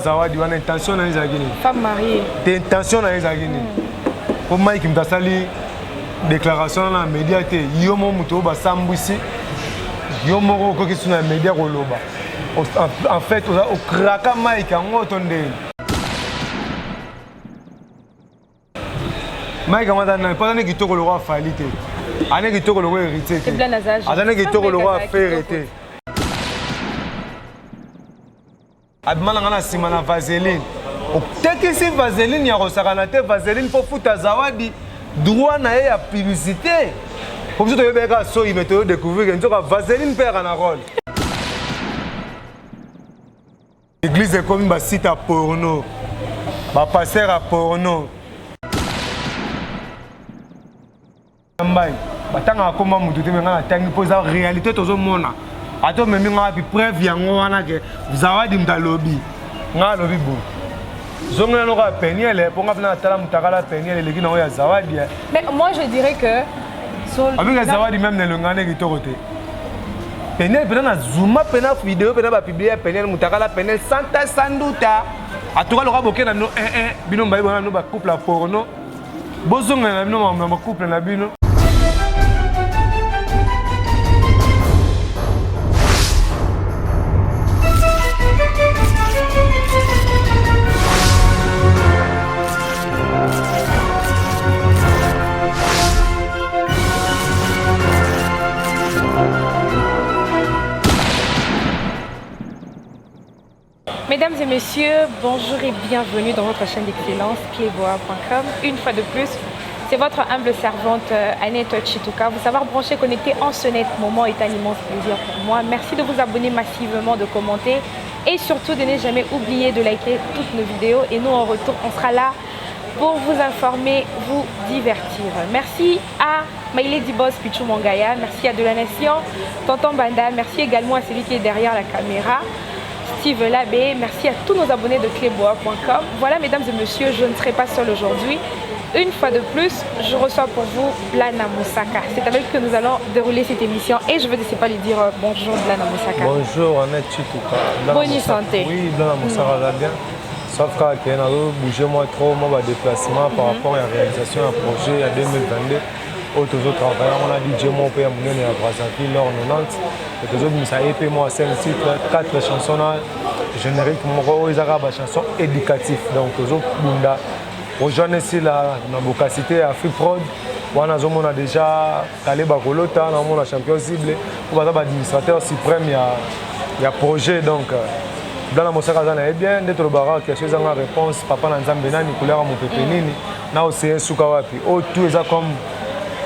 Zawadi wana intention na ye ezalaki nini? Femme mariée. Te intention na ye ezalaki nini? Po Mike moto asali déclaration na media te, yo moko moto oyo basambwisi yo moko okoki su na media koloba. En fait oza okraka Mike yango to ndeni? Mike yango aza nani? Po aza ne kitoko lokola Fally te, aza ne kitoko lokola Héritier te, aza ne kitoko lokola Ferre te. Abima na nga na sima na vaseline. Otekisi vaseline ya kosakana te, vaseline mpo futa Zawadi droit na ye ya publicité. Po biso toyebaki kaka soyi mais toyo découvrir que nzoka vaseline mpe yaka na role. Église ekomi ba site ya porno, ba pasteur ya porno. Mbayi batangaka komba mutu te me ngai natangi mpo eza réalité tozomona ata omemi ngai wapi preuve yango wana ke zawadi moto alobi ngai alobi boye zongela noko ya peniele mpo ngai mpena natala motakala peniele eleki nango ya zawadi eh. Mais moi je dirais que abika zawadi meme na elongi wana kitoko te peniele mpena na zuma mpena video mpena bapiblie ya peniele motakala peniele santa sanduta atuka loka boke na bino 1 bino mbaye bona bino bacouple ya porno Bozongela na bino makambo na couple na bino. Mesdames et messieurs, bonjour et bienvenue dans votre chaîne d'excellence cleboa.com. Une fois de plus, c'est votre humble servante euh, Annette Chituka. Vous savoir brancher, connecter en ce net moment est un immense plaisir pour moi. Merci de vous abonner massivement, de commenter et surtout de ne jamais oublier de liker toutes nos vidéos. Et nous, en retour, on sera là pour vous informer, vous divertir. Merci à My Lady Boss Pichou Mangaya, merci à De la Nation, Tonton Banda, merci également à celui qui est derrière la caméra. Steve Labbé, merci à tous nos abonnés de cleboa.com. Voilà, mesdames et messieurs, je ne serai pas seule aujourd'hui. Une fois de plus, je reçois pour vous Blana Moussaka. C'est avec lui que nous allons dérouler cette émission et je ne vais pas lui dire euh, bonjour Blana Moussaka. Bonjour Annette Chituka. Bonne santé. Oui, Blana Moussaka va bien. Sauf kaka nazo bouger moi trop moi ba déplacement par rapport à la réalisation ya projet ya 2022 oyo tozo travailler yango na DJ moko mpe ya monene ya Brazzaville lors 90 tozobimisa EP moko ya 5 titres 4 chansons na générique moko oyo eza kaka ba chanson éducatif donc tozobunda rejoindre esila na bokasite ya Free Prod wana azomona déjà Kale Bakolota naomona champion cible oyo baza ba administrateur suprême ya, ya projet donc euh, Blana Mosaka aza na ye bien nde tolobaka question ezanga réponse papa na nzambe nani couleur ya mopepe mm. nini na océan suka wapi oyo tout eza comme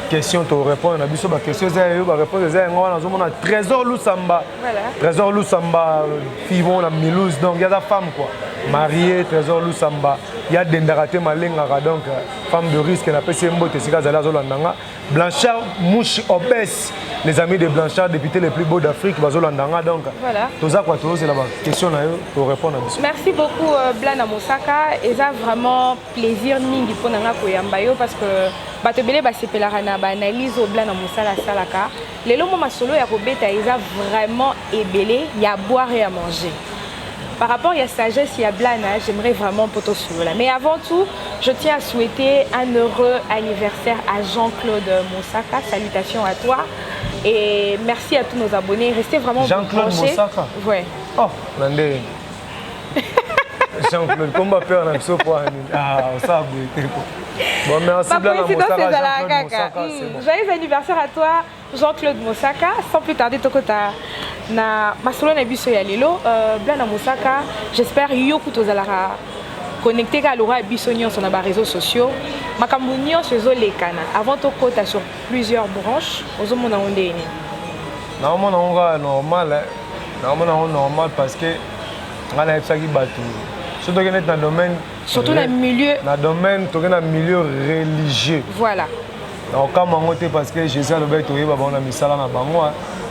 question to répondre na biso ba question eza yo ba réponse eza yango wana azomona Trésor Lusamba Trésor Lusamba fille moko na Mulhouse donc yaza femme quoi mariée Trésor Lusamba ya dendaka te malengaka donc euh, femme de risque napesi ye mbote esika azali azolanda nga Blanchard Mouche Obès, les amis de Blanchard, député les plus beaux d'Afrique, bazolanda nga donc. Voilà. Toza quoi tozela ba question na yo to répondre à biso. Merci beaucoup euh, Blana Mosaka, eza vraiment plaisir mingi pona nga koyamba yo parce que bato ebele basepelaka na ba analyse oyo Blana Mosala asalaka. Lelo mwa masolo ya kobeta eza vraiment ebele ya boire et à manger. Par rapport à sagesse ya Blana, j'aimerais vraiment poto solola. Mais avant tout, je tiens à souhaiter un heureux anniversaire à Jean-Claude Mosaka. Salutations à toi. Et merci à tous nos abonnés. Restez vraiment Jean-Claude Mosaka. Ouais. Oh, nande. Jean-Claude, komba père na biso po Ah, ça boye Bon, merci Blana Mosaka. Jean-Claude Mosaka, c'est bon. Joyeux anniversaire à toi. Jean-Claude Mosaka, sans plus tarder tokota na masolo na biso ya lelo euh, Blana Mosaka, j'espère yo kutu ozalaka connecté kaka lokola biso nyonso na ba réseaux sociaux makambo nyonso ezolekana avant tokota sur plusieurs branches ozomona yango ndenge nini naomona yango kaka normal naomona yango normal parce que ngai nayebisaki bato soki toke neti na domaine surtout na milieu na domaine toke na milieu religieux voilà Nakokamwa yango te parce que Jesus alobaki toyeba bango na misala na bango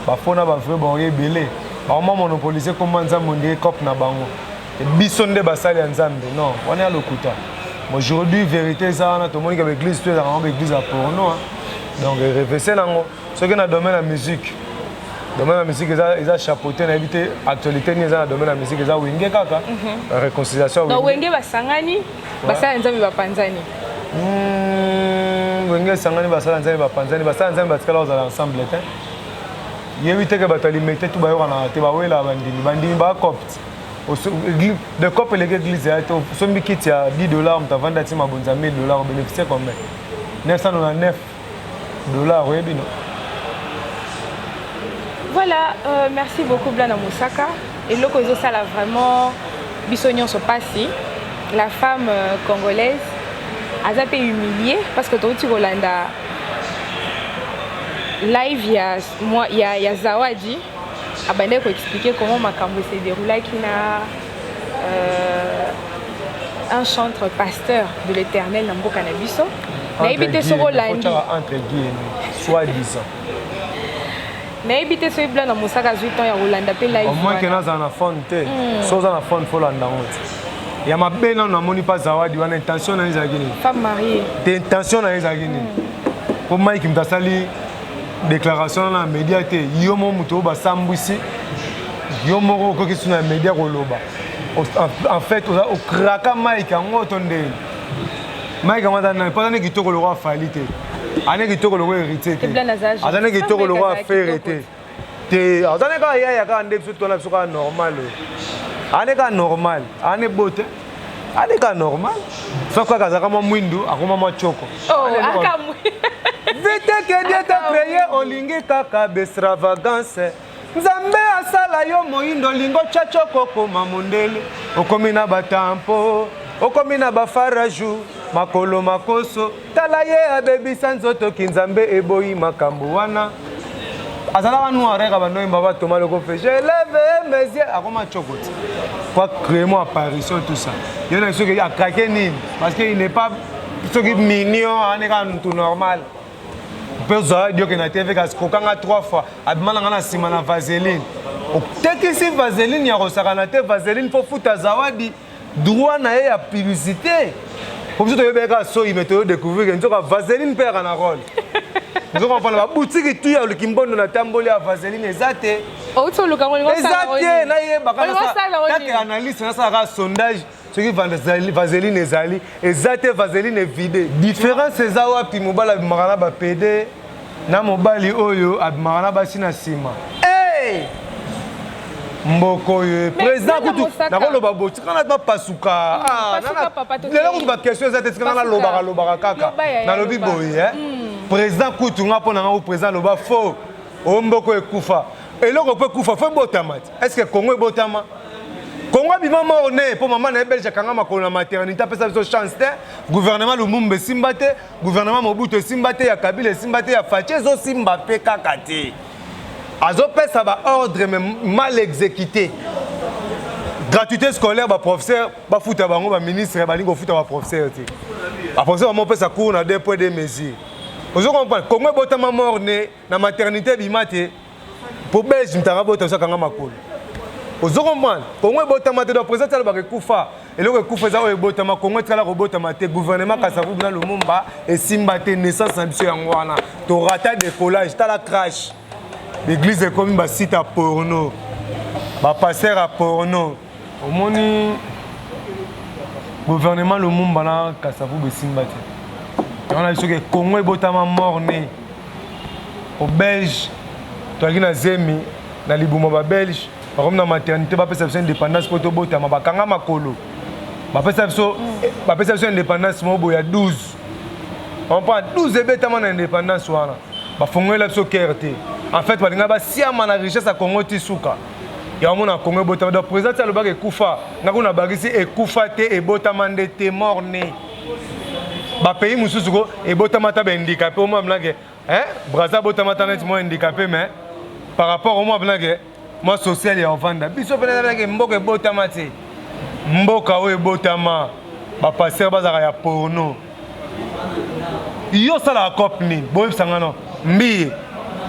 ba faux na ba vrai bango ebele bakoma monopolise kombo ya Nzambe ondire coop na bango biso nde basali ya Nzambe non wana ya lokuta aujourd'hui verite eza wana tomoni ka ba église to ezalaka yango ba église ya porno donc revese nango soki na domaine ya musique. Domaine ya musique eza chapeauté, nayebi te actualité nini eza na domaine ya musique. Eza Wenge kaka, réconciliation. Donc Wenge basangani, basala Nzambe bapanzani. Wenge esangani, basala Nzambe bapanzani. Basala Nzambe batikala kozala ensemble te. Yebi teke bato ya Limete tu bayokanaka te, bawelaka bandimi, bandimi bacopte de cope eleki église ya te. Osombi kiti ya 10 $, moto avandi ati mabonza 1000 $, obénéficie combien? 999 $, oyebi no. Voilà, merci beaucoup Blana Mosaka. Eloko ezosala vraiment biso nyonso pasi, la femme congolaise aza mpe humiliée parce que touti kolanda live ya Zawadi, abandaki koexpliquer comment makambo se déroulaki na un chantre pasteur de l'Éternel na mboka na biso. Nayebi te soki olandi. Entre guillemets, soi disant. Nayebi te soki Blana Mosaka azwi temps ya kolanda mpe live. Au moins ke nazala na phone te. So oza na phone, fo olanda yango te. Ya mabe nano namoni mpa Zawadi wana, intention na ye ezalaki nini? Femme mariée. Te, intention na ye ezalaki nini? Mpo Mike moto asali déclaration na média te. Yo moko moto oyo basambwisi yo moko, okoki su na média koloba. En fait oza okraka Mike yango to ndeni. Mike yango aza nani? Mpo aza ne kitoko lokwa Fally te, aza ne kitoko lokwa Héritier te, aza ne kitoko lokwa Ferre te. Te, aza ne kaka yaya kaka nde biso tona biso kaka normal oyo. Aza ne kaka normal, aza ne beau te, aza ne kaka normal, sauf kaka azalaka mwa mwindu, akoma mwa choko. Vite que Dieu t'a créé, olingi kaka extravagance. Nzambe asala yo moyindo, olingi otya choko, okoma mondele, okomi na batampo, okomi na bafaraju, makolo makoso. Tala ye, abebisa nzoto. Ki Nzambe eboyi makambo wana. Azalaka noir eka bandoyemba batoma loko fe je lève mes yeux, akoma choko ti po créer mo apparition, tout ça. Ye na soki akrake nini? Parce que il n'est pas soki mignon, ane kaka mutu normal. Mpe ozala dioke na TV, kasi kokanga trois fois abima na nga na nsima na vaseline. Otekisi vaseline ya kosakana te. Vaseline, mpo futa Zawadi droit na ye ya publicité, po biso toyebaki kaka soyi, me toyodécouvrir ke nzoka vaseline mpe yaka na rôle. Nzoka mpona babutiki tu ya Kimbondo na tamboli ya vaseline eza te. Eza te, nayebaka take analyse, nasalaka sondage soki vaseline ezali, eza te. Vaseline evide. Différence eza wapi? Mobali abimaka na bapede na mobali oyo abimaka na basi na nsima. Hey! Mboka oyo, président kutu nakoloba bo tikanga bapasuka lelo. Kutu baquestion eza te, tikanga nalobaka lobaka kaka. Nalobi boye, président kutu nga mpo na nga, président aloba faux. Oyo mboka ekufa, eloko mpo ekufa fo ebotama te. Est ce que Congo ebotama? Congo abima mort né, mpo mama na ye belge akanga makolo na maternité, apesa biso chance te. Gouvernement Lumumba esimba te, gouvernement Mobutu esimba te, ya Kabila esimba te, ya Fatshi ezosimba mpe kaka te. Azopesa baordre mais mal exécuté. Gratuité scolaire, baprofesseur bafuta bango, baministre balingi kofuta baprofesseur te. Baprofesseur bamopesa cours na deux poids deux mesures. Ozo comprendre? Congo ebotama mort né na maternité, ebima te, po belge mutaka bota biso akanga makolo. Ozo comprendre? Congo ebotama te. Donc président ti alobaka ekufa, eloko ekufa eza oyo ebotama. Congo etikala kobotama te. Gouvernement Kasavubu na Lumumba esimba te. Naissance na biso yango wana torata décollage. Tala crash, l'église ekomi basite ya porno, bapasteur ya porno. Omoni, gouvernement Lumumba na Kasavubu esimba te. Yango na biso ke Congo ebotama mort né au belge. Toyaki na zemi na libuma, babelge bakomi na maternité, bapesa biso indépendance mpo tobotama, bakanga makolo, bapesa biso indépendance moko boye ya 12. Comprend? 12 ebetama na indépendance wana, bafongolela biso kere te. En fait balinga basiama na richesse ya Congo ti suka. Yango mona Congo ebotama. Donc président ti alobaka ekufa, nga kuna bakisi ekufa te, ebotama nde te, mort né. Bapays mosusu ko ebotama ta bahandicapé, omwa mnake Braza abotama ta neti mwa handicapé, mais par rapport omwa mnake mwa social ya ovanda. Biso mpe nazalaki mboka ebotama te. Mboka oyo ebotama, bapasteur bazalaka ya porno. Yo osalaka cope nini? Boyebisanga no mbiye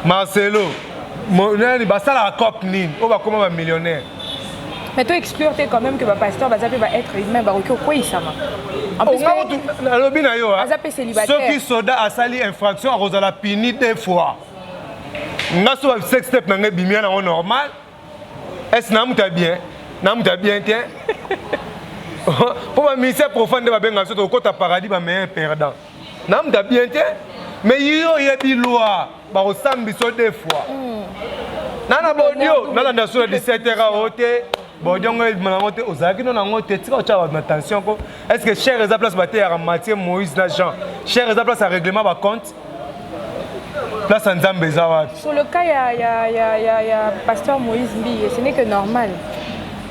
Marcelo nani basalaka cope nini oyo bakóma bamillionnaire? Mais to exclure te quand même que bapasteur baza mpe baêtre humain, bakoki okweyisama. Nalobi na yo, aza mpe célibataire. Soki soda asali infraction, akozala puni deux fois. Nga so ba sex step na ngai ebimia nango normal. Est-ce na mutu ya bien? Na mutu ya bien te. Mpo ba ministère profane nde babenga biso tokota paradis ba meilleur perdant. Na mutu ya bien te. Mais yo oyebi loi bakosambisa yo deux fois. Na bodio nalanda so na 17 heures awo te. Bodio ngo ebima nango te ozalaki no nango te tika otya bato na tension ko. Est-ce que cher eza place bateyaka Mathieu, Moïse na Jean? Cher eza place ya règlement ba compte? Place ya Nzambe eza wapi? Sur le cas ya pasteur Moïse Mbiye, ce n'est que normal.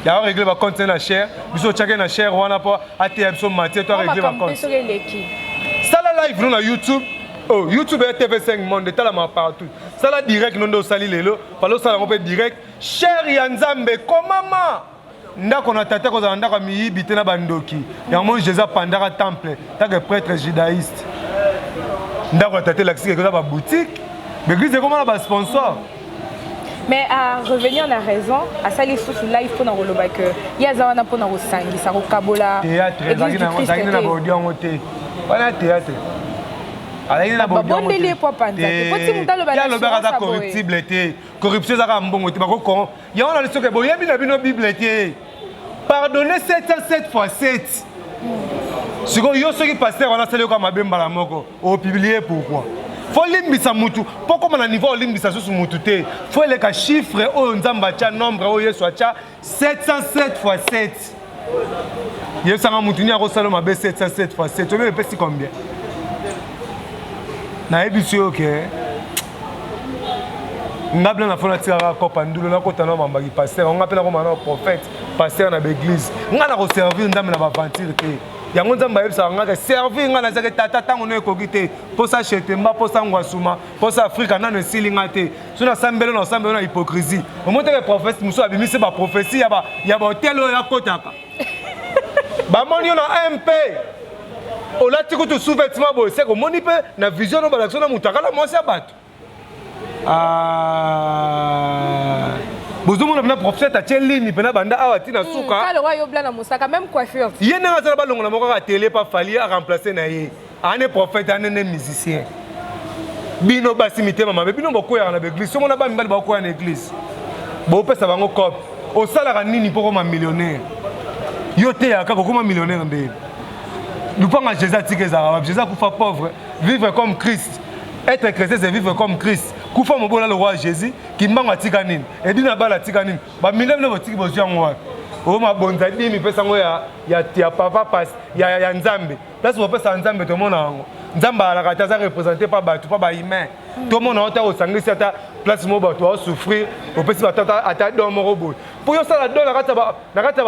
Ya régler ba compte na cher, biso otyaki na cher wana mpo ateya biso Mathieu to régler ba compte. Sala live no na YouTube. Oh, YouTube ya TV5 Monde etalama partout. Sala direct no nde osali lelo, fala osala yango mpe direct. Cher ya Nzambe komama ndako na tata kozala ndako ya miyibi te na bandoki. Yango moni Jésus apandaka temple tant que prêtre judaïste. Ndako ya tata elakisiki ekoza ba boutique, l'église ekoma na ba sponsor. Mais à revenir na raison, asali susu live mpona koloba ke ye aza wana mpona kosangisa kokabola théâtre ezalaki na baaudio yango te wana théâtre azalaki na babondeli ye po apanza te po ti moto aloba na alobaka aza corruptible te. Corruption ezaka mbongo te bakoko yango na soki boyebi na bino Bible te. Pardonner 707 fois 7. Sikoyo yo soki pasteur wana asali yoka mabe mbala moko opublie pourquoi? Fo limbisa mutu mpo koma na niveau olimbisa susu mutu te. Fo eleka chiffre oyo Nzambe atya, nombre oyo Yesu atya 707 fois 7. Yebisanga mutu nini akosala mabe 707 fois 7 oyebi epesi combien? Nayebisi yo ke nga bina nafo natikaka kopa ndulu nakota na mambaki pasteur nga mpe nakoma na prophète pasteur na baeglise nga nakoservir Nzambe na baventure te. Yango Nzambe ayebisaka nga ke servir nga nazalaki tata ntango no ekoki te mposa Chetemba mposa Ngwasuma mposa Afrika nano esili nga te. So nasambeli na osambeli na hypocrisie omoni teke prophète mosusu abimisi baprophétie ya bahotel oyo akotaka bamoni yo na MP olati kutu sous-vêtement boye seke omoni mpe na vision no balakisi na moto akala mwasi ya bato. Bozomona mpena prophète atie lini mpena banda awa ti na suka ye ndenge azala balongola moko kaka tele pa Fally aremplace na ye ane prophète ane ne musicien. Bino basi mitema mabe bino bokoyaka na baeglise somona ba mibali bakoya na église bopesa bango cope. Osalaka nini mpo koma millionnaire? Yo teyaka kaka okoma millionnaire nde lupanga Jésus atika ezalaka wapi? Jésus akufa pauvre. Vivre comme Christ, être chrétien c'est vivre comme Christ. Kufa mobola le roi Jésus kimbango atika nini? Edina bala atika nini? Bamilio bino botiki bozwi yango wapi? Oyo mabonza dimi pesa yango ya papa pas ya Nzambe. Place bopesa Nzambe tomona yango. Nzambe alaka te aza représenté pa bato pa ba humain. Tomona ota osangisi ata place moko bato baosouffrir opesi bato ata don moko boye. Mpo yo osala don na kati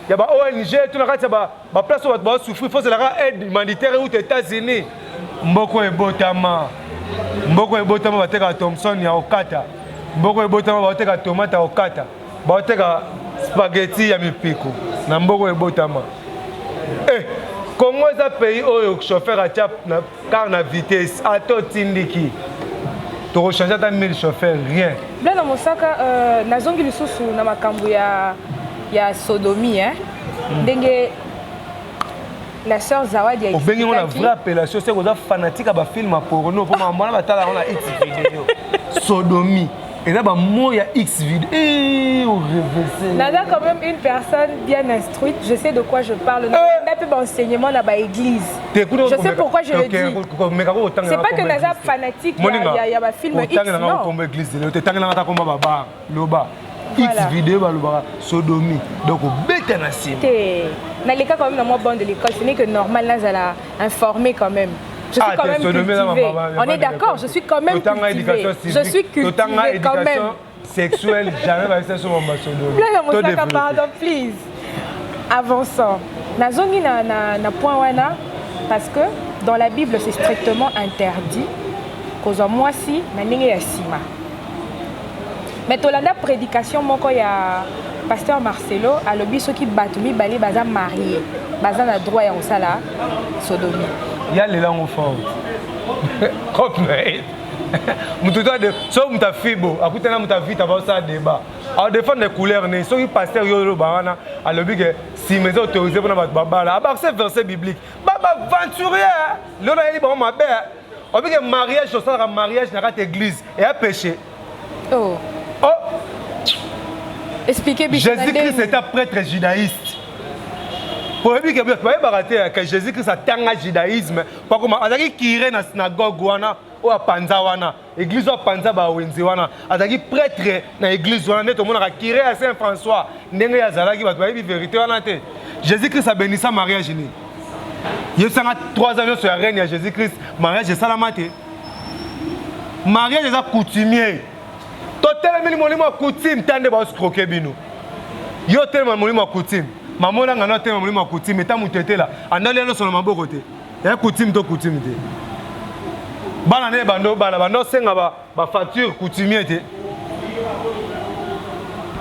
ya ba ONG to na kati ya ba place oyo bato baosouffrir, faut ozelaka aide humanitaire euta États-Unis. Mboko ebotama, mboko ebotama batekaka Thomson ya kokata, mboko ebotama baoteka tomate ya kokata, baoteka spaghetti ya mipiko na mboko ebotama. Congo eza pays oyo chauffeur atia na car na vitesse ata otindiki tokochange ata 1000 chauffeur rien. Blana Mosaka, nazongi lisusu na makambo ya sodomie hein? Ndenge la sœur Zawadi a obengi ngo na vraie appellation c'est koza fanatique ya bafilm ya porno mpo makambo wana batala yango na X video. Sodomie eza bamo ya X video orevese. Naza quand même une personne bien instruite, je sais de quoi je parle. Na pe ba enseignement na ba église. Je sais pourquoi je le dis. C'est pas que naza fanatique ya ba film X, non. Kombo église lelo te tangelanga ata kombo babar loba X vidéo balobaka sodomie donc obeta na nsima te. Naleka quand même na mwa bande de l'école, ce n'est que normal nazala informé quand même. Je suis quand même cultivé. On est d'accord, je suis quand même cultivé. Je suis cultivé quand même. Sexuelle, jamais va sur mon sodomie. Mosaka, pardon, please. Avançons. Nazongi na point wana parce que dans la Bible c'est strictement interdit kozwa mwasi na ndenge ya nsima. Mais tolanda prédication moko ya pasteur Marcelo alobi soki bato mibale baza marié baza na droit ya kosala sodomie. Ya lelango fort. Cope na ye. Mutu to de so mutu afibo akutana mutu avita baosala débat. Adéfendre couleur ne soki pasteur yo oloba wana alobi ke nsima eza autorisé mpona bato babala abakse verset biblique ba baventurier lelo nayebi bango mabe. Obi ke mariage osalaka mariage na kati église eya péché. Oh. Oh. Expliquez biso. Jésus-Christ est un prêtre judaïste. Oyebi ke bato bayebaka te ke Jésus-Christ atanga judaïsme pakoma azalaki curé na synagogue wana oyo apanza wana église oyo apanza bawenze wana, azalaki prêtre na église wana. Nde tomonaka curé ya Saint François ndenge ye azalaki. Bato bayebi vérité wana te. Jésus-Christ abenisa mariage nini? Yebisanga, 3 ans nyonso ya règne ya Jésus-Christ, mariage esalama te. Mariage eza coutumier. Totelemeli molimo ya coutume ta nde baescroquer bino. Yo telema molimo ya coutume, mamonanga no atelema molimo ya coutume eta moto etela andali ya nyonso na maboko te. Ya coutume to coutume te, bana nde bando bala bando osenga bafacture coutumier te,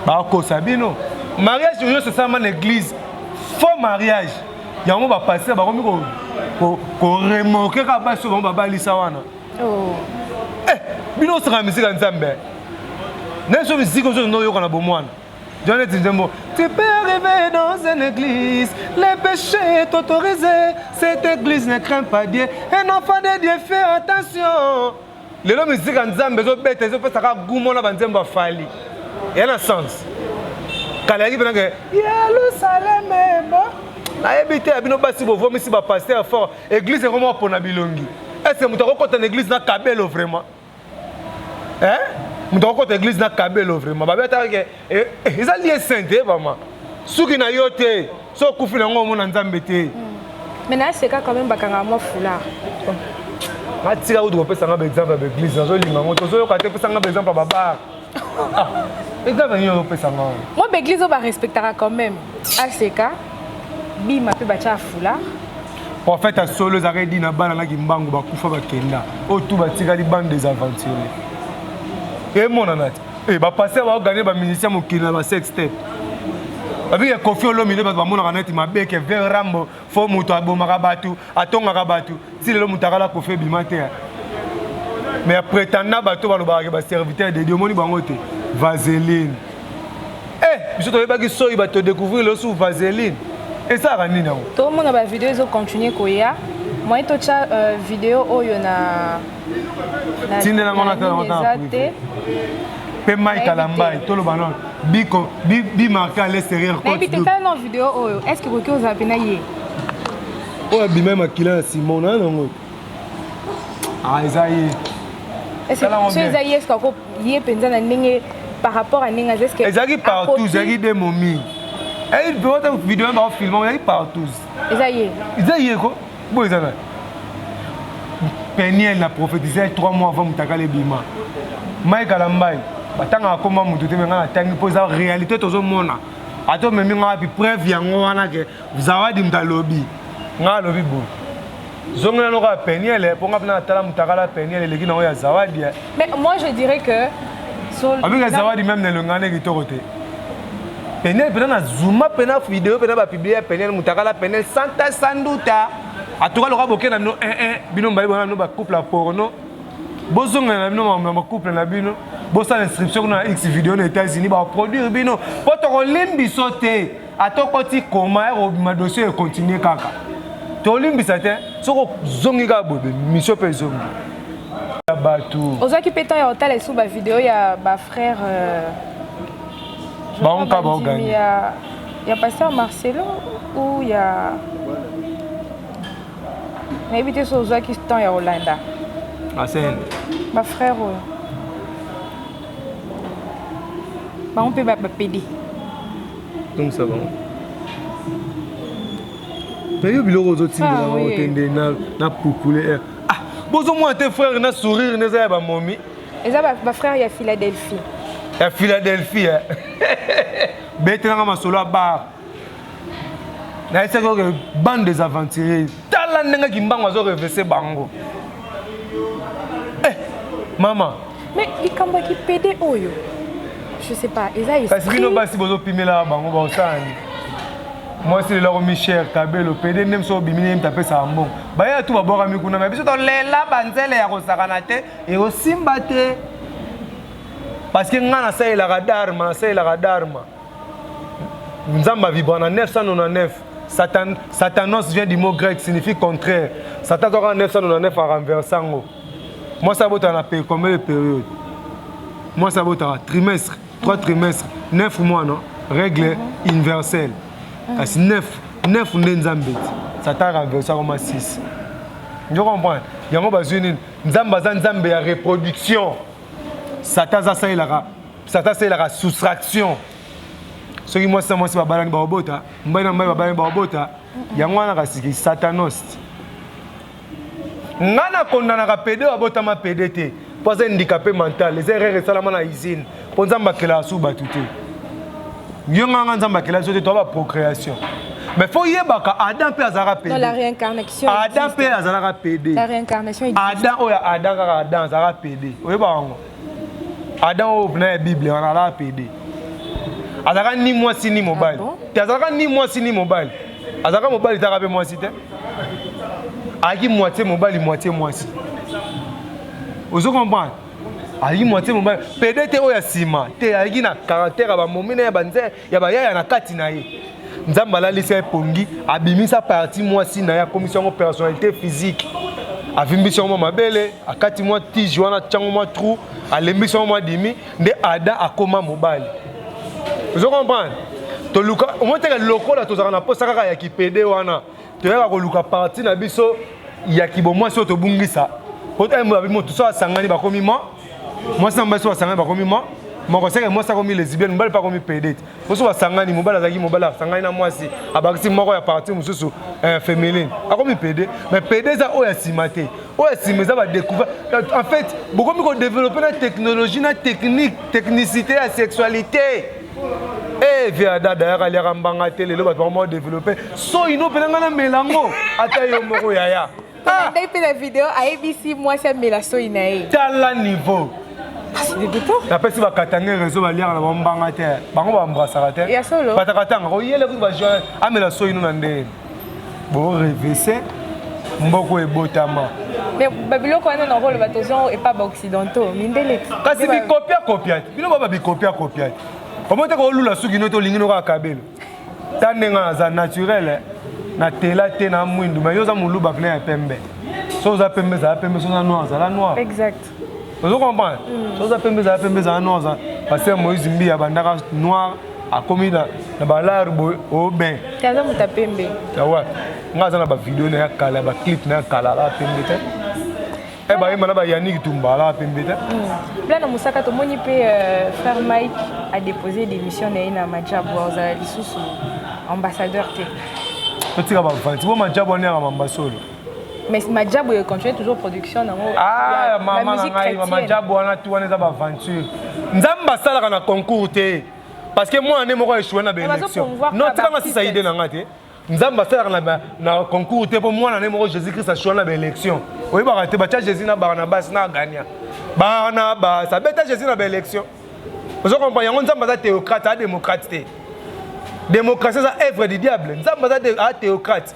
bakosa bino. Mariage nyonso esalama na église, faux mariage. Yango bapasteur bakomi koremorquer kaka basi oyo bango babalisa wana. Oh. Eh, bino osaka misika ya Nzambe na biso, misika ozo oyoka na bomwana. John nzembo: "Tu peux arriver dans une église, le péché est autorisé. Cette église ne craint pas Dieu. Un enfant de Dieu, fais attention." Lelo misika Nzambe ezobeta, ezopesaka gumo na banzembo ya Fally eya na sens. Kala yaki mpenza ke Yerusaleme bo nayebi te. Ya bino basi bovomisi bapasteur fort. Église ekoma mpona bilongi. Est ce moto akokɔta na église na kabelo vraiment? Hein, moto akokɔta église na kabelo vraiment? Babetaka ke eza lieu saint te. Bama suki na yo te, so okufi nango omona Nzambe te. Mais naseka quand même, bakangaka mwa foulard. Natika kutu kopesanga baexemple ya baeglise, nazolinga yango tozoyoka te. Pesanga baexemple ya babar. Exemple nini ozopesanga wana? Mwa baeglise oyo barespectaka quand même, aseka bima mpe batya foulard. Prophète asolo ezalaka edi na bana naki mbangu bakufa bakenda oyo tu batikali bande des aventuriers. Emonana te bapasteur baogane bamusicien mokili na basex te. Babike Kofi Olomide, bato bamonaka neti mabe ke ve Rambo fo moto abomaka bato, atongaka bato. Ti lelo moto akala Kofi ebima te. Mais prétendant bato balobaka ke baserviteur de Dieu, omoni bango te. Vaseline, biso toyebaki soki bato découvrir lelo su vaseline esalaka nini yango. Tomona bavideo ezocontinue koya. Moyen totya video oyo na Tindelango na tala. Eza te. Mpe Mike Alambai, toloba nano biko bimarke à l'extérieur. Nayebi te, tala na video oyo, est ce que koki ozala mpena ye? Oyo abima makila na Simon na nango, ah, eza ye. So eza ye, est ce que ye mpenza na ndenge par rapport à ndenge aza, est ce que Ezalaki partout, ezalaki de momi video baofilme, ezalaki partout. Eza ye. Eza ye ko bo eza na Peniel na prophétise 3 mois avant mutakala ebima. Mike Alambai, batangaka komba motu te, me ngai natangi mpo eza réalité. Tozomona ata omemi ngai wapi, preuve yango wana ke Zawadi moto alobi. Ngai alobi boye, zongela noko ya Peniel mpo ngai mpena natala mutakala Peniel eleki nango ya Zawadi. Mais moi, je dirais que Abinga Zawadi même na elonga nde kitoko te. Peniel mpena na zuma mpena video mpena bapublier ya Peniel, mutakala Peniel santa sanduta. Atuka loka boke na bino 1 bino mbali bona bino bacouple ya porno, bozongela na bino na bacouple na bino, bosala inscription kuna na X video na États-Unis, baproduire bino mpo tokolimbiso te. Ata okoti koma ya kobima, dossier econtinue kaka, tolimbisa te. Soki ozongi kaka boye, mission mpe ezongi ya bato. Ozwaki mpe temps ya kotala esu bavideo ya bafrère? Bango kaka baoganye. Ya pasteur Marcelo ou ya nayebi te. So ozwaki temps ya kolanda Asene bafrère oyo, bango mpe bapede. Tongisa bango me yo biloko ozotindela bango te nde na pupule. Ah, bozomona te frère na sourire nde eza ya bamomi. Eza bafrère ya Philadelphie. Ya Philadelphie betelanga masolo ya bar. Nayesaki oke bande des aventuriers. Tala ndenge Kimbangu azorevese bango. Eh, mama. Mais likambo ya kipede oyo, je sais pas, eza Kasi bino basi bozopimela bango baosala nini? Mwasi lelo akomi cher kabelo pede nde moso obimi nde moto apesaka mbongo. Baya tu babwakami kuna, me biso tolela banzele ya kosakana te, ekosimba te, parce que ngai nasalelaka dharma, nasalelaka dharma. Nzambe avibra na 999. Satan, satanos vient du mot grec, signifie contraire. Satan azwaka 999, arenverse yango. Mwasi abotana na combien de période? Mwasi abotaka trimestre, 3 trimestre, 9 mois, non? Règle universelle. Kasi 9, 9 nde Nzambe ti. Satan renverse akoma 6. Njo comprendre? Yango bazwi nini? Nzambe aza Nzambe ya reproduction. Satan aza asalelaka, Satan asalelaka soustraction. Soki mwasi na mwasi babalani baobota, mobali na mobali babalani baobota, yango wana kasi satanos. Nga nakondanaka pede oyo abotama pede te, mpo aza handicapé mental, eza erreur esalama na usine, mpo Nzambe akelaka su bato te. Yo nga nga Nzambe akelaka biso te, toa ba procréation. Mais faut yebaka Adam mpe azalaka pede. La réincarnation. Adam mpe azalaka pede. La réincarnation existe. Adam oyo Adam kaka Adam azalaka pede. Oyebaka yango. Adam oyo na ya Bible wana azalaka pede. Azalaka ni mwasi ni mobali. Ah bon? Te azalaka ni mwasi ni mobali. Azalaka mobali taka mpe mwasi te. Ayaki moitié mobali moitié mwasi. Ozo comprendre? Ayaki moitié mobali. Pede te oyo ya nsima te, ayaki na caractère ya bamomi na ya banze ya bayaya na kati na ye. Nzambe alalisa ye pongi, abimisa partie mwasi na ye, akomisi yango personnalité physique. Avimbisi yango mwa mabele, akati mwa tige wana, atyango mwa trou, alembisi yango mwa dimi, nde Adam akoma mobali. Ozo comprendre? Toluka omoni teke lokola tozalaka na posa kaka ya kipede wana, toyaka koluka partie na biso ya kibomwasi oyo tobungisa. Po moto so asangani bakomi mo mwasi na mobali so basangani bakomi mo moko, seke mwasi akomi lesbienne, mobali mpe akomi pede te. Po so basangani, mobali azalaki mobali asangani na mwasi, abakisi moko ya partie mosusu féminine, akomi pede. Mais pede eza oyo ya nsima te, oyo ya nsima eza badécouvert. En fait bokomi kodévelopper na technologie na technique, technicité ya sexualité. Eh, via dada yaka aliaka mbanga te, lelo bato bakoma kodévelopper soyi no mpena ngai namela yango ata yo moko yaya. Tolanda mpe na video, ayebisi mwasi amela soi na ye. Tala niveau. Napesi bakatange réseau, baliaka na bambanga te, bango baembrasaka te. Ya solo. Batakatanga koyele kutu bajoin amela soi no na ndenge borevese mboko ebotama. Mais babiloko wana na koloba tozwa epa baoccidentaux, mindele. Kasi bikopia kopia te, bino baba bikopia kopia te. Omoi te kolula suki no te, olingi no kaka kabelo ta ndenge naza naturel na tela te na mwindu. Mais yo oza moluba pene ya pembe, so oza pembe ezala pembe, so oza noir ezala noir. Exact. Ozo comprendre? So oza pembe ezala pembe, ezala noir. Pasteur Moïse Mbi abandaka noir, akomi na balare boye oben. Te, aza moto ya pembe. Awa nga aza na bavideo na ya kala, baclip na ya kala, ala pembe te. E bayemba na bayanik Tumba, ala pembe te. Blana Mosaka, tomoni mpe frère Mike adéposé démission na ye na Majabu, azala lisusu ambassadeur te. Totika bavanti bo Majabu wana yaka mamba solo. Mais Majabu econtinue toujours production nango. Ah, mama na ngai, Majabu wana tu wana eza baventure. Nzambe asalaka na concours te, parce que mwana nde moko aéchoué na baélection. Non, tikanga sisa ide na nga te. Nzambe asalaka na concours te, mpo mwana ne moko Jésus Christ aéchoué na baélection. Oyebaka te, batya Jésus na Barnabas na agania Barnabas abeta Jésus na baélection. Ozo comprendre yango? Nzambe aza théocrate, aza démocrate te. Démocratie eza œuvre du diable. Nzambe aza théocrate.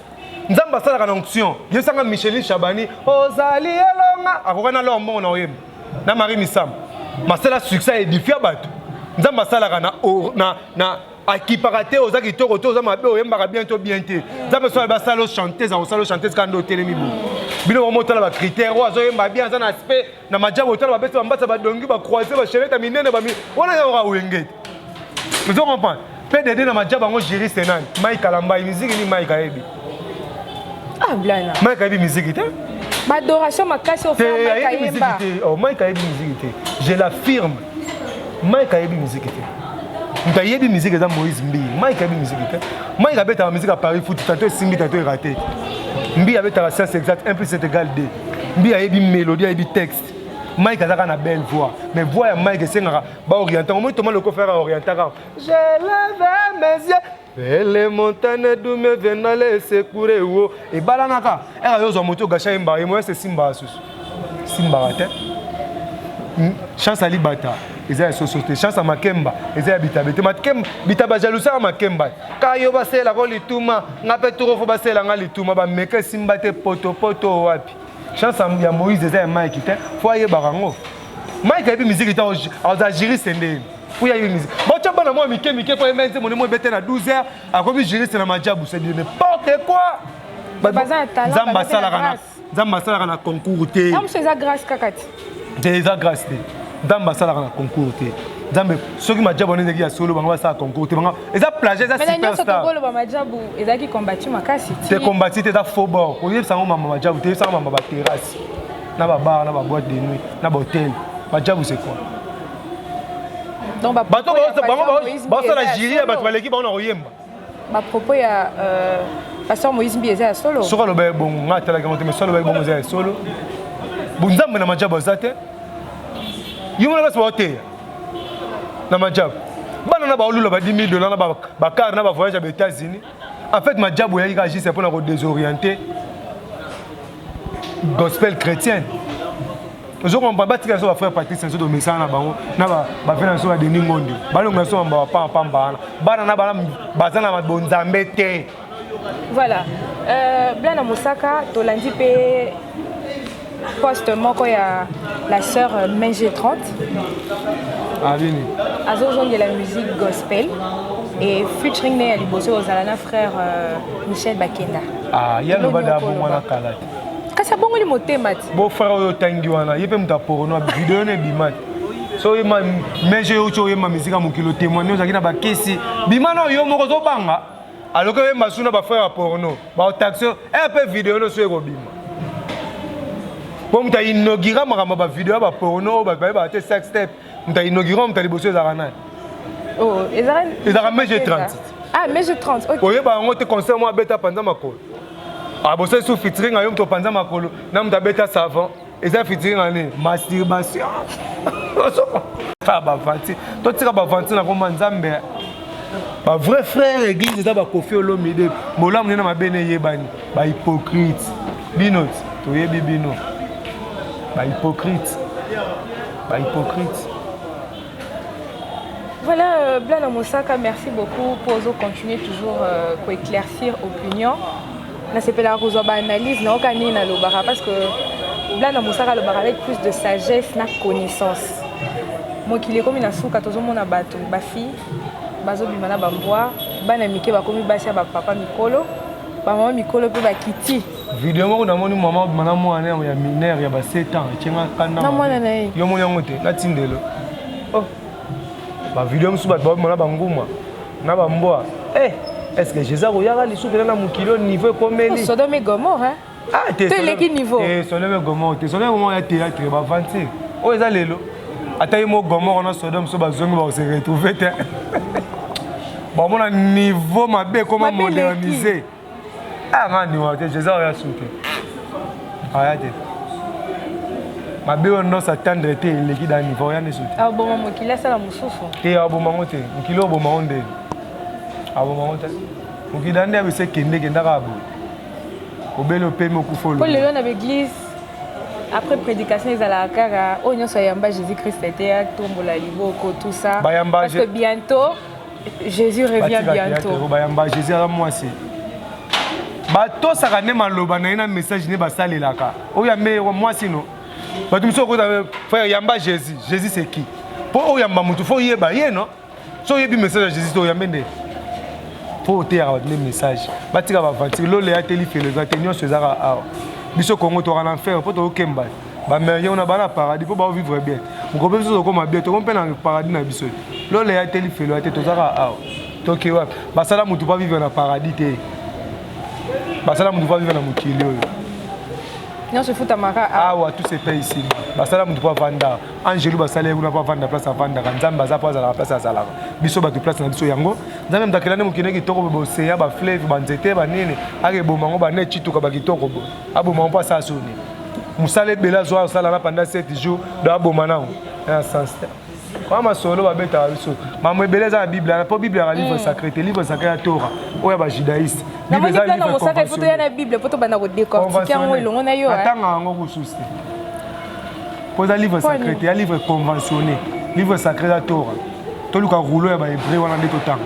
Nzambe asalaka na onction. Yesanga Micheline Chabani ozali elonga akoka na lor mbongo na oyemba na Marie Misamu masala succès édifia bato. Nzambe asalaka na akipaka te oza kitoko te, oza mabe, oyembaka bien to bien te. Nzambe so basala o chanteuse, akosala o chanteuse kaka nde otelemi bo. Bino bango motala bacritère oyo azoyemba bien, aza na aspect na Majabu, otala babeti bambasa, badongi, bacroise, bachenete minene bami wana eza kaka wenge te. Ozo comprendre? Mpe dede na Majabu yango, juriste nani? Mike Alambai miziki ni Mike ayebi. Ah, Blana. Mike ayebi miziki te. Badoration makasi. Te, ayebi miziki te. Oh, Mike ayebi miziki te, je l'affirme. Mike ayebi miziki te. Moto ayebi miziki eza Moïse Mbi. Mike ayebi miziki te. Mike abetaka miziki ya Paris foot, tanto esimbi, tanto eraté. Mbi abetaka science exacte, 1 plus 7 égale 2. Mbi ayebi mélodie, ayebi texte. Mike azaka na belle voix, mais voix ya Mike esengaka baoriente ngo. Moi Toma loko frère aorienta kaka je lève mes yeux vers les montagnes d'où me viendra le secours wo ebalanaka eka yo ozwa moto gasha yembaka ye moyese esimbaka susu, simbaka te. Chance alibata eza ya soso te, chance ya makemba eza ya bitabe te. Makemba bitaba jalousie makemba ka yo baselako lituma nga mpe toko fo basela nga lituma bameka esimba te potopoto wapi. Chance ya Moïse eza ya Mike te, fo ayebaka yango. Mike ayebi musique te, aza juriste ndeni po ayebi musique. Botya bana mwa mike mike po ayemba nzembo nde mo ebete na 12 heures, akomi juriste na Majabu, c'est du n'importe quoi. Nzambe asalaka na, Nzambe asalaka na concours te. Eza grâce kaka te. Te, eza grâce te. Nzambe asalaka na concours te. Nzambe, soki majabu wana ezalaki ya solo, bango basala concours te. Bango eza plagiat, eza superstar. Tokoloba majabu ezalaki combattu makasi. Te, combattu te, eza faux bord. Koyebisa yango mama majabu te, yebisa yango mama baterrasse na babar na baboîte de nuit na bahotel. Majabu, c'est quoi? Bato bango basala jury ya bato baleki bango na koyemba. Bapropos ya pasteur Moïse Mbi eza ya solo? Soki aloba ye bongo, ngai atalaki yango te, mais soki aloba ye bongo, eza ya solo. Bonzambe na majabu aza te. Yo mona basi baoteya na majabu, bana na baolula ba 10 000 $ na bacar na bavoyage ya baÉtats-Unis. En fait, majabu eyaki kaka juste mpona kodésorienter gospel chrétienne. Ozokompa, batika biso bafrère Patrice na biso, tomesana na bango na bafrère na biso badeni Ngondi, balongo na biso bapambapamba wana. Bana na bana baza na bonzambe te. Voilà, Blana Mosaka, tolandi mpe poste moko ya la sœur Menge 30. Abini. Azozongela musique gospel et featuring ne ya liboso ozala na frère Michel Bakenda. Ah, ye aloba da abongwana kala te. Kasi abongoli motema ti. Beau-frère oyo otangi wana, ye mpe moto aporno, video no ebima te. So oyemba mege, oti oyemba misika ya mokili, otémoigne, ozalaki na bakesi, bima na yo moko, ozobanga aloki oyemba su na bafrère ya porno, baotaxe e mpe video no so ekobima, mpo moto ainaugura makambo ya bavideo ya baporno oyo bato bayebaka te, sex tape, moto ainaugura, moto ya liboso ezalaka nani? Oh, ezalaka Mege 30. Ah, Mege 30, ok. Oyeba yango te. Concert mo abeta panza makolo, abosali su featuring ayo, moto opanza makolo na moto abeta savon, eza featuring ani masturbation. Bavanti, totika bavanti na komba Nzambe. Bavrai frère, église eza bakofi Olomide, bolamu nde na mabe ne eyebani. Bahypocrite bino, toyebi bino, bahypocrite, bahypocrite. Voilà, Blana Mosaka, merci beaucoup pour continuer toujours éclaircir opinion. Nasepelaka kozwa baanalyse nayoka nini nalobaka, parce que Blana Mosaka alobaka avec plus de sagesse na connaissance. Mokili ekomi na suka, tozomona bato, bafille bazobima na bambwa, bana mike bakomi basi ya bapapa mikolo, bamama mikolo mpe bakiti. Video moko namoni, mama obima na mwana ya mineur ya ba 7 ans, etienga kanda. Na mwana na ye. Yo moni yango te? Natindelo. Oh, bavideo mosusu, bato babima na banguma na bambwa. Eh, est ce que Jésus akoyaka lisusu mpena na mokili oyo niveau ekomeli? Sodome et Gomorrhe, hein? Ah, te. To eleki niveau. Eh, Sodome et Gomorrhe te. Sodome et Gomorrhe ya théâtre, baventure. Oyo eza lelo, ata ye mo Gomorrhe na Sodome, so bazongi, bakose retrouve te, bamona niveau mabe ekoma modernisé. Ah, nga niwa te. Jésus aoya su te, aya te. Mabe oyo nyonso atendre te, eleki da niveau oya ndeso te. Aboma mokili, asala mosusu. Te, abomango te. Mokili oyo obomango nde, abomango te. Mokili da nde abisa, ekende kendaka boye, obeli, opemi, okufa. Mpo lelo na baeglise, après prédication, ezalaka kaka oyo nyonso ayamba Jésus Christ te, atombola liboko, tout ça. Bayamba. Parce que bientôt Jésus revient, bientôt. Bayamba Jésus aza mwasi, batosaka nde maloba na ye na message nde basalelaka. Oyo yambe mwasi no, bato mosusu okota, frère, yamba Jésus. Jésus, c'est qui? Mpo oyamba motu, fo oyeba ye no. So oyebi message ya Jésus te, oyambe nde. Mpo oteyaka bato nde message, batika baventure. Loleya te, lifelo eza te, nyonso ezaka awa. Biso Kongo toka na enfer mpo tokokemba. Baaméricain kuna bana paradis mpo baovivre bien. Moko mpe biso tokóma bien, toko mpe na paradis na biso. Loleya te, lifelo ya te, tozaka awa, toke wapi? Basala motu mpo avivre na paradis te, basala motu mpo avivre na mokili oyo. Nyonso efutamaka. Awa, tout se paye ici. Basala motu mpo avanda, angelu basala ye kuna mpo avanda place avandaka. Nzambe aza mpo azalaka place azalaka. Biso bato, place na biso yango. Nzambe moto akela nde mokili kitoko boye, boseya, bafleuve, banzete, banini, akeboma yango, bane cituka bakitoko boye, aboma yango mpo asala soni? Mosala ebele azwa, asala na pendant 7 jours, do aboma nango na sens te. Wana masolo babetaka biso, mambo ebele eza na Bible wana, mpo Bible yaka livre sacré te. Livre sacré ya Torah oyo ya bajudaïste. Bible eza livre Mosaka, il faut toya na Bible mpo tobanda kodécortiquer yango elongo na yo. Natanga yango kususu te, mpo eza livre sacré te, ya livre conventionné. Livre sacré eza Torah. Toluka rouleau ya bahébreu wana nde totanga.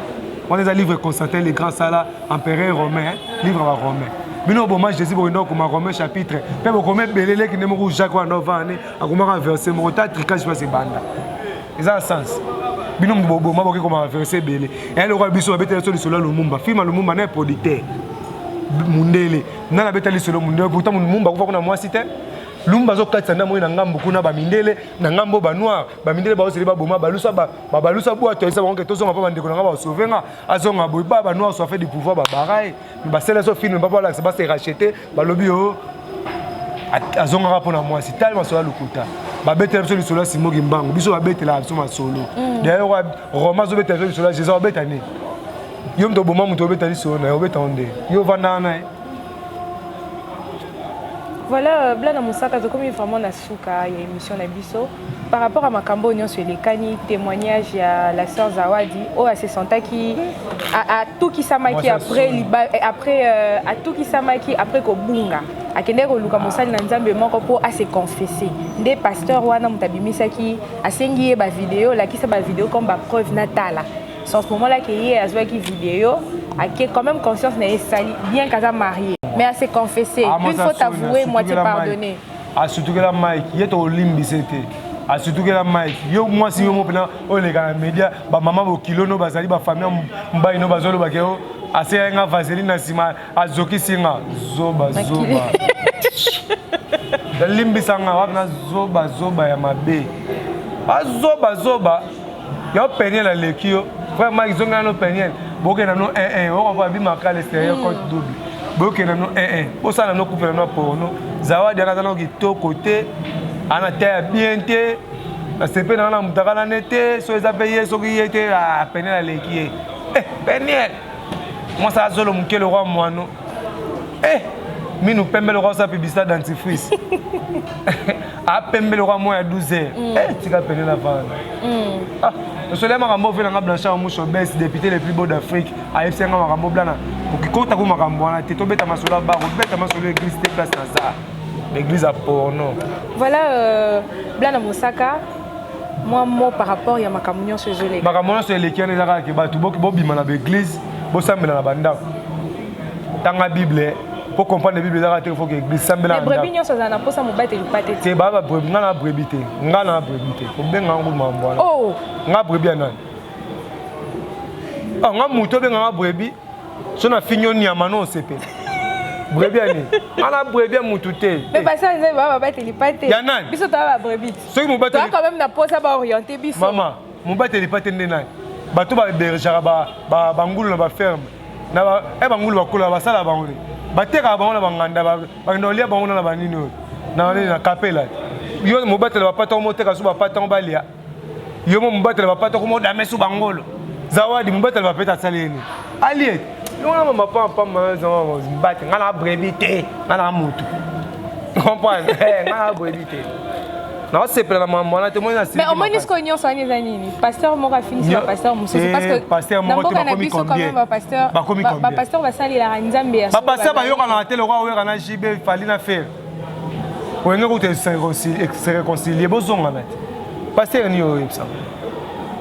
Wana eza livre Constantin le Grand sala, empereur romain, livre ya baromain. Bino boma Jésus, bokenda kokoma Romain chapitre mpe bokoma ebele. Eleki nde moko Jacques wana ovane akomaka verset moko ta tricage mpasi ebanda, eza na sens. Bino boboma, boki koma verset ebele. Eya lokola biso babetela biso lisolo ya Lumumba, film ya Lumumba na producteur mundele nani abeta lisolo mundele. Pourtant Lumumba akufa kuna mwasi te. Lumba azokatisa nde amoni na ngambo kuna bamindele, na ngambo banoir. Bamindele baoseli baboma balusa, babalusa bwato, ayebisa bango ke tozonga mpo bandeko na nga basauve nga. Azonga boye, ba banoir soif du pouvoir babara ye. Basala so film mpa balakisa base racheter, balobi o azongaka mpona mwasi. Tali masolo ya lokuta, babetela biso lisolo ya Simoki Mbango, biso babetelaka biso masolo. D'ailleurs Roma azobetela biso lisolo ya Jésus, obeta nini? Yo moto oboma moto, obeta lisolo na ye, obeta ngo nde yo ovandaka na ye. Voilà, Blana Mosaka, tokomi vraiment na suka ya émission na biso. Par rapport à makambo nyonso elekani, témoignage ya la sœur Zawadi oyo asesentaki, atukisamaki après après atukisamaki après kobunga, akendeki koluka mosali na Nzambe moko mpo ase confesse. Nde pasteur wana moto abimisaki, asengi ye bavideo, olakisa bavideo comme bapreuve natala. C'est en ce moment là que ye azwaki vidéo, ake quand même conscience na ye esali bien qu'aza marié, mais ase confessé. Ah, une faute avouée, moitié pardonnée. Asutukela Mike, ye tolimbisa te. Asutukela Mike, yo mwasi, yo mo mpena oyo eleka na média, bamama bokilo no bazali, bafamille mobali no bazolobaka yo aseya nga vaseline na nsima, azokisi nga. Zoba zoba, limbisa nga wapi na zoba zoba ya mabe, azoba zoba yo. Peniel aleki yo, frère Mike, zongela no Peniel, bokenda no 1 1 okompa bimaka à l'extérieur, compte double, bokenda no 1 1, bosala no couple no porno. Zawadi ana aza no kitoko te, ana te ya bien te, nasepe nanga na mutaka nane te. So eza mpe ye, soki ye te, Peniel aleki ye. Peniel mwasi azolo moke lokwa mwano, minu pembe lokwa osala publicité dentifrice, apembe lokwa mwa ya 12 heures. Tika Peniel avanda. Tosoli makambo ofe nanga. Blanchard Musho Bes, député le plus beau d'Afrique, ayebisi yanga makambo. Blana okikota makambo wana te, tobeta masolo ya bar, obeta masolo église te, place naza l'église ya porno. Voilà, Blana Mosaka, mwa mot par rapport ya makambo nyonso ezoleka. Makambo nyonso eleki wana eza kaka ke bato bobima na baeglise, bosambela na bandako, tanga Bible po comprendre Bible. Ezaka te, faut que église sambela. Mais brebis nyonso azala na mposa mobateli pate. Te, baa babrebis, nga na brebis te, nga na brebis te, kobenga yango makambo wana. Oh. Nga brebis ya nani? Ah, nga moto obenga nga brebis, so na fingi yo nyama no osepela. Brebis ya nini? Nga na brebis ya mutu te. Mais basala Nzambe baa babateli pate. Ya nani? Biso toa babrebis. Soki mobateli toa quand même na mposa baoriente biso. Mama, mobateli pate nde nani? Bato babergeaka bangulu na baferme na bangulu, bakola, basala bango te, batekaka bango na banganda, bakenda kolia bango na banini oyo na nini na kapela. Yo mobatela bapata, omoteka so bapata ngo balia. Yo mo mobatela bapata, komodame so bangolo. Zawadi mobatela bapeta, asali nini? Alie wana mama pampamba mbate. Nga na brebis te, nga na mutu, comprendre? Nga na brebis te, naosepela na mambo wana te. Moi Mais omoni sikoyo nyonso wana eza nini? Pasteur moko afinisi bapasteur mosusu, parce que pasteur na moko te. Mboka na Bakomi biso quand combien? même bapasteur Bakomi combien? Bapasteur basalelaka Nzambe ya solo. Bapasteur bayokanaka te lokwa oyeka na JB, Fally na Ferre. Oyenge kuta se réconcilier, bozongana te. Pasteur nini oyebisa?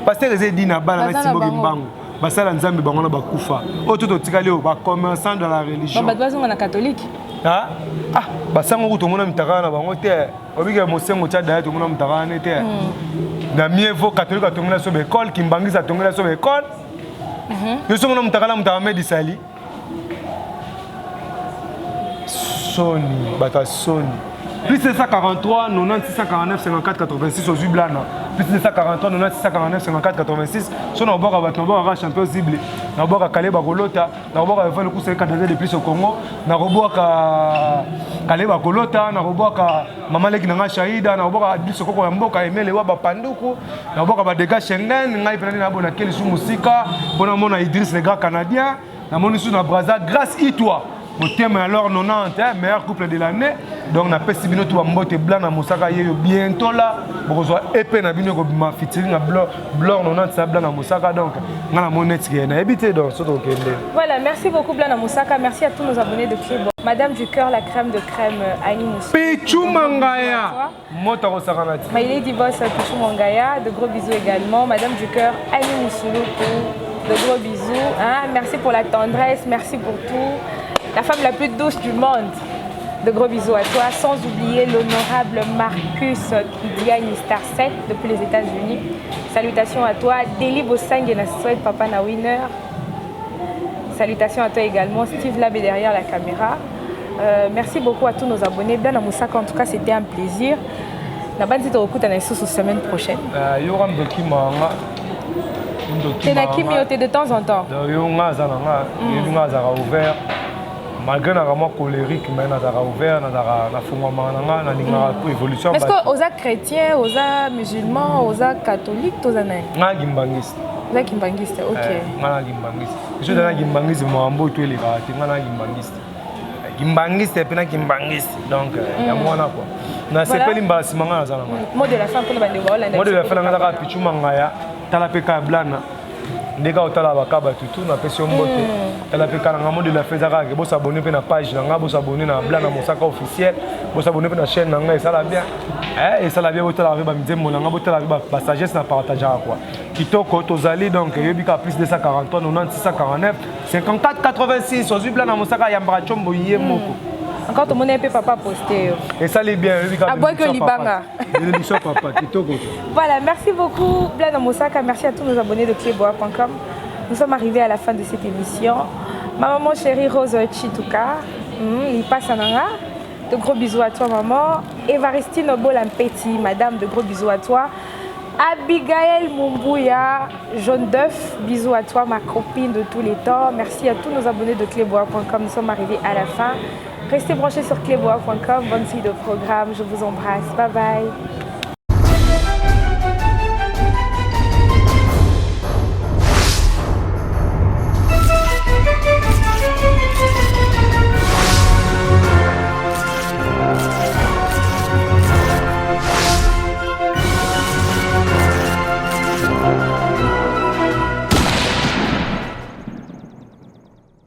Pasteur eza edi na bana na Baza na Timoki bango. Mbango basala Nzambe bango na bakufa. Oyo to totikali oyo bacommerçant dans la religion. Bato bazonga na catholique. Ah, ah, basango kutu omona mitakala na bango te. Obike mosengo tia daya, tomona mitakala ne te. Na mieux vaut catholique atongela so baekole, kimbangisa atongela so baekole. Yo so mona mutakala, mutaka medisali soni, bato ya soni. Plus 243 90 649 54 86, ozwi Blana, plus 243 90 649 54 86. So na obwaka bato, nabwakaka champion zible, nabwaka Kale Bakolota, nakobwaka Evan Kusa Canadien de plus au Congo, nakobwaka Kale Bakolota, nakobwaka mama leki na nga Shaida, nakobwaka biso koko ya mboka Emele wa bapanduku, nakobwaka badega Schengen. Ngai mpena nde nabona keli su mosika mpo namona Idris le grand Canadien, namoni su na Braza Grâce Itwa, motema ya l'or 90, hein, meilleur couple de l'année. Donc napesi bino to bambote. Blana Mosaka yeyo, bientôt là bokozwa epe na bino ekobima featuring na Blor 90 na Blana Mosaka. Donc nga na moni neti ke nayebi te, donc so tokende. Voilà, merci beaucoup Blana Mosaka, merci à tous nos abonnés de Clé. Madame du cœur, la crème de crème, Annie Moussou. Pichu Mangaya, moto akosakana ti. My Lady Boss Pichu Mangaya, de gros bisous également. Madame du cœur, Annie Moussouloukou, de gros bisous. Hein? Merci pour la tendresse, merci pour tout. La femme la plus douce du monde. De gros bisous à toi. Sans oublier l'honorable Marcus Kidiani Star 7 depuis les États-Unis. Salutations à toi. Deli Bossang et Souhaite Papa na Winner. Salutations à toi également. Steve Labé derrière la caméra. Merci beaucoup à tous nos abonnés. Blana Mosaka, en tout cas, c'était un plaisir. Nabandi tokokutana lisusu semaine prochaine. Yoka ndoki manga. Te, nakimi yo te, de temps en temps. Yo nga aza na nga, yebi nga azalaka ouvert malgré naka mwa colérique, mais nazalaka ouvert, nazalaka nafungwamaka na nga, nalingaka évolution. Est-ce que oza chrétien, oza musulman, oza catholique, toza nani? Nga kimbangiste. Oza kimbangiste, ok. Nga na kimbangiste, biso eza na kimbangiste, makambo oyo toelekaka te. Nga na kimbangiste, kimbangiste mpe na kimbangiste, donc yango wana quoi. Nasepeli mbala nsima nga naza na nga. Mot de la fin mpona bandeko baolanda. Mot de la fin na nga ezaka Pichu Mangaya. Tala mpe ka Blana, ndenge otala baka batutu, napesi yo mbote. Tala mpe ka na nga. Mot de la fin eza kaka bosabone mpe na page na nga, bosabone na Blana Mosaka officiel, bosabone mpe na chaîne na nga, esala bien, esala bien. Botalaka mpe banzembo na nga, botalaka mpe basagesse na partageaka quoi. Kitoko tozali, donc eyebi kaka plus 243 90 649 54 86. Ozwi Blana Mosaka, ayambaka Tshombo ye moko. Encore tomoni mpe papa poste yo. Esali bien, oyebi kaka. Abwaki yo libanga. Bénédiction papa, kitoko. Voilà, merci beaucoup Blana Mosaka, merci à tous nos abonnés de cleboa.com. Nous sommes arrivés à la fin de cette émission. Ma maman chérie Rose Chituka, lipasa na nga, de gros bisous à toi maman. Evaristine Bolampeti, madame, de gros bisous à toi. Abigaël Mumbuya, jaune d'œuf, bisous à toi ma copine de tous les temps. Merci à tous nos abonnés de cleboa.com. Nous sommes arrivés à la fin. Restez branchés sur cleboa.com. Bonne suite de programme. Je vous embrasse. Bye bye.